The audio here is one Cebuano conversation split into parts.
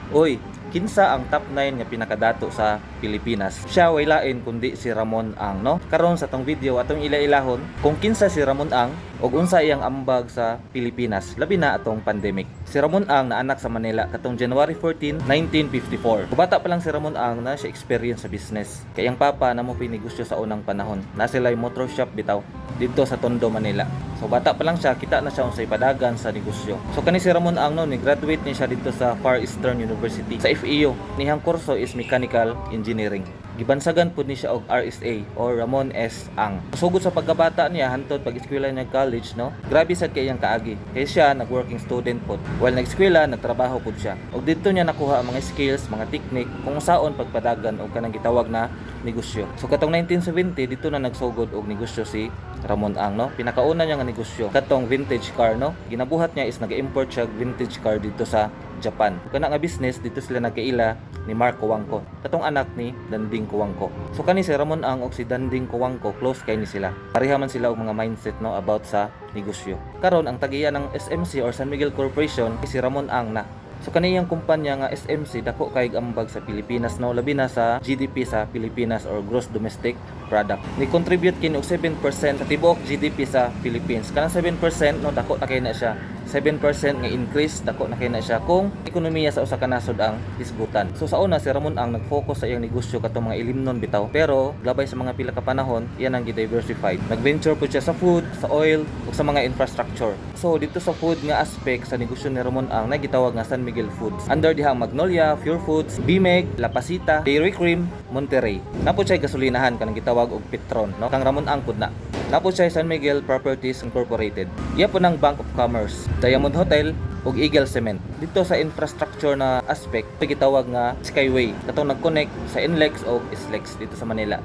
Uy, kinsa ang top 9 nga pinakadato sa Pilipinas? Siya way lain kundi si Ramon Ang, no? Karon sa tong video, atong ila-ilahon kung kinsa si Ramon Ang ug unsa iyang ambag sa Pilipinas, labi na atong pandemic. Si Ramon Ang naanak sa Manila katong January 14, 1954. Bata pa lang si Ramon Ang, naa siya experience sa business. Kay ang papa naa moy negosyo sa unang panahon. Na sila motor shop bitaw didto sa Tondo, Manila. So bata pa lang siya, kita na siya unsay padagan sa negosyo. So kani si Ramon Ang, no, ni graduate ni siya didto sa Far Eastern University sa FEU. Nihang kurso is Mechanical Engineering. Gibansagan pud ni siya og RSA or Ramon S. Ang. Sugod sa pagkabata niya hantod pag-eskwela niya college, no. Grabe sad kay iyang kaagi. Kay siya nag-working student pod. While nag-eskwela, nagtrabaho pud siya. Og didto niya nakuha ang mga skills, mga technique kung unsaon pagpadagan og kanang gitawag na negosyo. So katong 1970, didto na nagsugod og negosyo si Ramon Ang, no. Pinakauna niya nga negosyo katong vintage car, no. Ginabuhat niya is nag-import siya og vintage car didto sa Japan. Kana nga business, didto sila nagkaila ni Mark Cojuangco, katong anak ni Danding Cojuangco. So kani si Ramon Ang og si Danding Cojuangco, close kay ni sila. Pareha man sila og mga mindset, no, about sa negosyo. Karon ang tag-iya ng SMC or San Miguel Corporation si Ramon Ang na. So kaniyang kumpanya nga SMC, dako kay ambag sa Pilipinas, no, labi na sa GDP sa Pilipinas or gross domestic product. Ni contribute kini og 7% sa tibuok GDP sa Philippines. Kanang 7%, no, dako na kay na siya. 7% nga increase, dako na kay na siya kung ekonomiya sa usa ka nasod ang hisgutan. So sa una, si Ramon Ang nag-focus sa iyang negosyo katong mga ilimnon bitaw. Pero labay sa mga pila ka panahon, iyan ang gi-diversified. Nag-venture pud siya sa food, sa oil ug sa mga infrastructure. So didto sa food nga aspect sa negosyo ni Ramon Ang, na gitawag nga San Miguel Foods. Under diha ang Magnolia, Pure Foods, Bimeg, La Pasita, Dairy Cream, Monterey. Naa pod siya gasolinahan, kanang gitawag og Petron, no? Kang Ramon Ang pud na. Naa pod siya San Miguel Properties Incorporated. Iya pod ng Bank of Commerce, Diamond Hotel ug Eagle Cement. Didto sa infrastructure na aspect, gitawag nga Skyway katong nag-connect sa NLEX o SLEX didto sa Manila.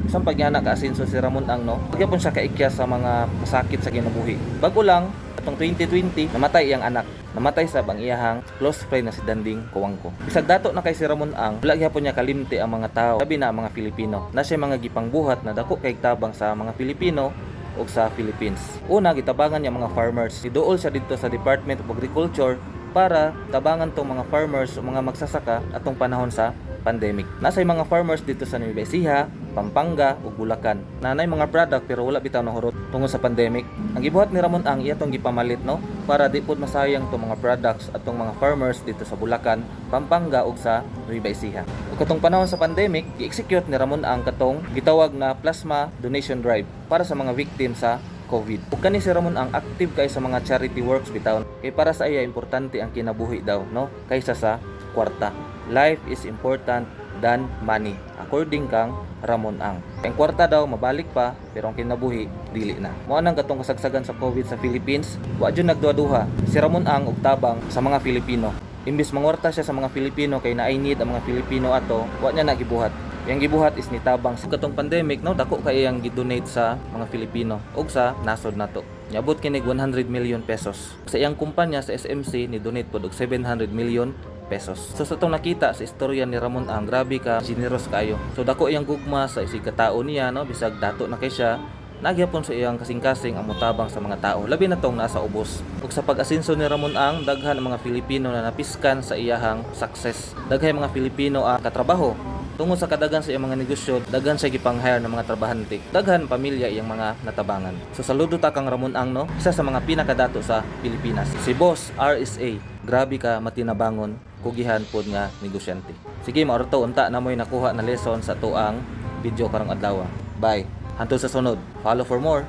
Bisan pa gyud ka asenso si Ramon Ang, no, gyapon siya kaikya sa mga pasakit sa kinabuhi. Bago lang atong 2020, namatay iyang anak. Namatay sa ang iyahang close friend na si Danding Cojuangco. Bisag dato na kay si Ramon Ang, wala gyapon niya kalimti ang mga tao, labi na ang mga Filipino. Na siya mga gipangbuhat na dako kay tabang sa mga Filipino ug sa Philippines. Una, gitabangan niya mga farmers. Siduol siya didto sa Department of Agriculture para tabangan tong mga farmers o mga magsasaka atong panahon sa pandemic. Nasa mga farmers didto sa Nueva Ecija, Pampanga ug Bulacan. Nanay mga product pero wala bitaw nahurot tungod sa pandemic. Ang gibuhat ni Ramon Ang, iya tong gipamalit, no, para di pud masayang tong mga products atong mga farmers didto sa Bulacan, Pampanga ug sa Nueva Ecija. Ug katong panahon sa pandemic, gi-execute ni Ramon Ang katong gitawag na plasma donation drive para sa mga victim sa COVID. Ug kani si Ramon Ang, active kay sa mga charity works bitaw. Kay para sa iya, importante ang kinabuhi daw, no, kaysa sa kwarta. Life is important than money, according kang Ramon Ang. Ang kwarta daw mabalik pa, pero ang kinabuhi dili na. Mao nang katong kasagsagan sa COVID sa Philippines, wa jud nagduha-duha si Ramon Ang og tabang sa mga Filipino. Imbis mangwarta siya sa mga Filipino kay naay need ang mga Filipino ato, wa niya nagibuhat. Yang gibuhat is nitabang sa katong pandemic, no, dako kay iyang gidonate sa mga Filipino ug sa nasod nato. Niabot kinig 100 million pesos. Sa iyang kumpanya sa SMC, ni donate pod og 700 million pesos. So sa itong nakita sa istorya ni Ramon Ang, grabe ka generous kayo. So dako iyang gugma sa isig katao niya, no, bisag dato na kay siya, nagyapon sa iyang kasing-kasing ang mutabang sa mga tao, labi na tong nasa ubos. Ug sa pag-asenso ni Ramon Ang, daghan ang mga Filipino na napiskan sa iyahang success. Daghan mga Filipino ang katrabaho. Tungod sa kadagan sa iyang mga negosyo, daghan siya gipang-hire ng mga trabahante. Daghan pamilya iyang mga natabangan. So saludo ta kang Ramon Ang, no, isa sa mga pinakadato sa Pilipinas. Si Boss RSA, grabe ka matinabangon, kugihan pod nga negosyante. Sige, mao to, unta na mo'y nakuha na lesson sa tuang video karong adlaw. Bye. Hantod sa sunod. Follow for more.